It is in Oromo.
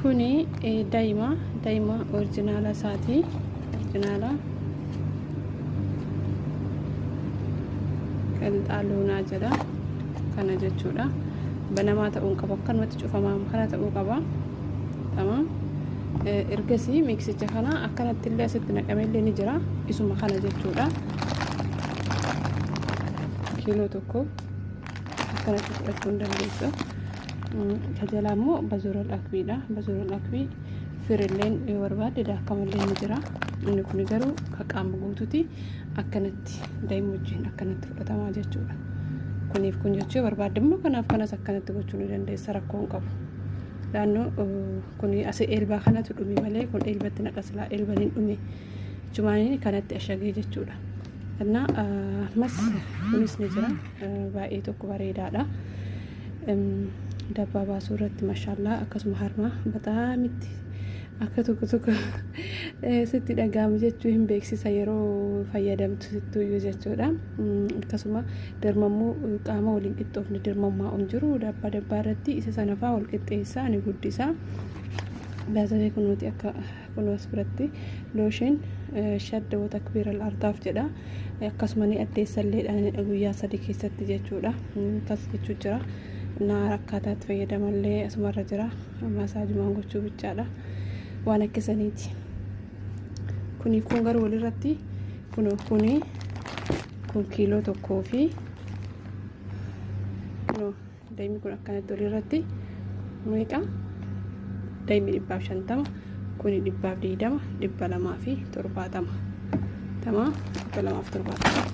Kuni daa'ima daa'ima orijinaala isaati. Orijinaala qinxaaluunaa jedha kana jechuudha. Banamaa ta'uu hin qabu akkanumatti cufamaa kana ta'uu qaba. Tamaam. Ergasii miiksicha kana akkanatti illee asitti naqamee illee ni jira. Isuma kana jechuudha. Kiiloo tokko akkanatti fudhachuu hin dandeessu. Ka jalaa immoo bazuural akbiidha. Bazuural akbii firilleen yoo barbaadde daakamallee ni jira. Inni kun garuu ka qaama guututi akkanatti daa'ima wajjin akkanatti fudhatamaa jechuudha. Kuniif kun jechuu yoo barbaadde immoo kanaaf kanas akkanatti gochuu ni dandeessa rakkoo hin qabu. Naannoo kun asi eelbaa kanatu dhume malee kun eelbatti naqa silaa eelban hin dhume. Jechumaan kanatti ashagee jechuudha. Innaa ammas kunis ni jira. Baay'ee tokko bareedaadha. Dabbaa baasuu irratti mashaallaa akkasuma harma baxaamitti akka tokko tokko sitti dhaga'amu jechuu hin beeksisa yeroo fayyadamtu sittuyyuu jechuudha. Akkasuma dirmammuu qaama waliin qixxoofne dirmammaa hin jiru dabbaa dabbaa irratti isa sana fa'aa wal qixxeessaa ni guddisa. Baazawee kunuuti akka Kunoo as biratti looshin shadda wa takbiir al ardaaf jedha. Akkasuma ni addeessalleedha guyyaa sadi keessatti jechuudha. Akkas jechuu jira. Naa akkaataa itti fayyadamallee asumarra jira. Masaajumaan gochuu bichaadha. Waan akkasaniiti. Kuni kun garuu walirratti kunoo kuni kun kiiloo tokkoo fi kunoo Daa'imni kun akkanatti walirratti meeqa? Daa'imni 150, kuni 120, 270. Tamaa 270.